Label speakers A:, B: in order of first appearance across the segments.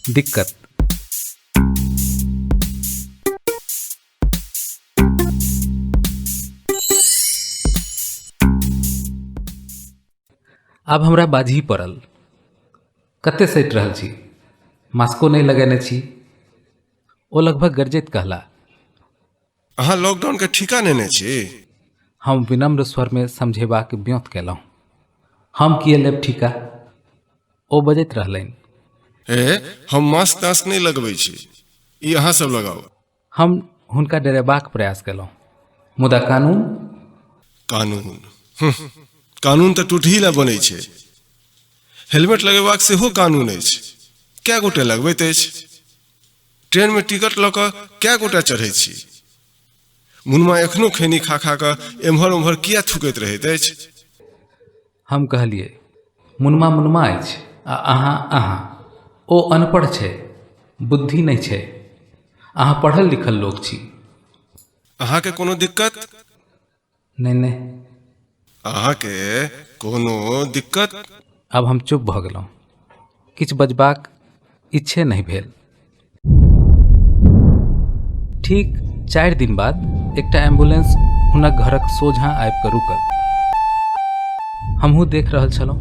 A: दिक्कत। आब हमरा बाजही पड़ल, कते सटि रहल छी, मास्को नहि लगेने छी। ओ लगभग गरजैत कहला,
B: अहाँ लॉकडाउन के ठीका नेने छी?
A: हम विनम्र स्वरमे समझेबाक ब्योंत केलहुँ। हम किए लेब ठीका? ओ बजैत रहलनि।
B: हे, हम मास्क तास्क नहि लगबै छी, ई अहाँ सब लगाउ।
A: हम हुनका डरेबाक प्रयास केलहुँ, मुदा कानून?
B: कानून, कानून तऽ टूटही लए बनै छै। हेलमेट लगेबाक सेहो कानून अछि, कए गोटे लगबैत अछि? ट्रेनमे टिकट लऽ कऽ कए गोटे चढ़ैत छी? मुनमा एखनो खैनी खा खा कऽ एम्हर ओम्हर किया थूकैत रहैत अछि?
A: हम कहलियै, मुनमा मुनमा अछि आ अहाँ अहाँ। ओ अनपढ़ छै, बुद्धि नहि छै। अहाँ पढ़ल लिखल लोक छी।
B: अहाँके कोनो दिक्कत?
A: नहि नहि।
B: अहाँके कोनो दिक्कत?
A: आब हम चुप भऽ गेलहुँ। किछु बजबाक इच्छे नहि भेल। ठीक 4 दिन बाद एकटा एम्बुलेंस हुनक घरक सोझाँ आबि कऽ रुकल। हमहूँ देख रहल छलहुँ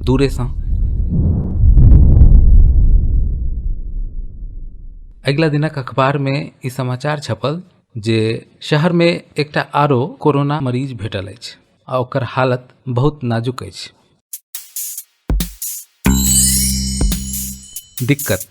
A: दूरेसँ। अगिला दिनक अखबारमे ई समाचार छपल जे शहरमे एकटा आरो कोरोना मरीज भेटल अछि आ ओकर हालत बहुत नाजुक अछि। दिक्कत।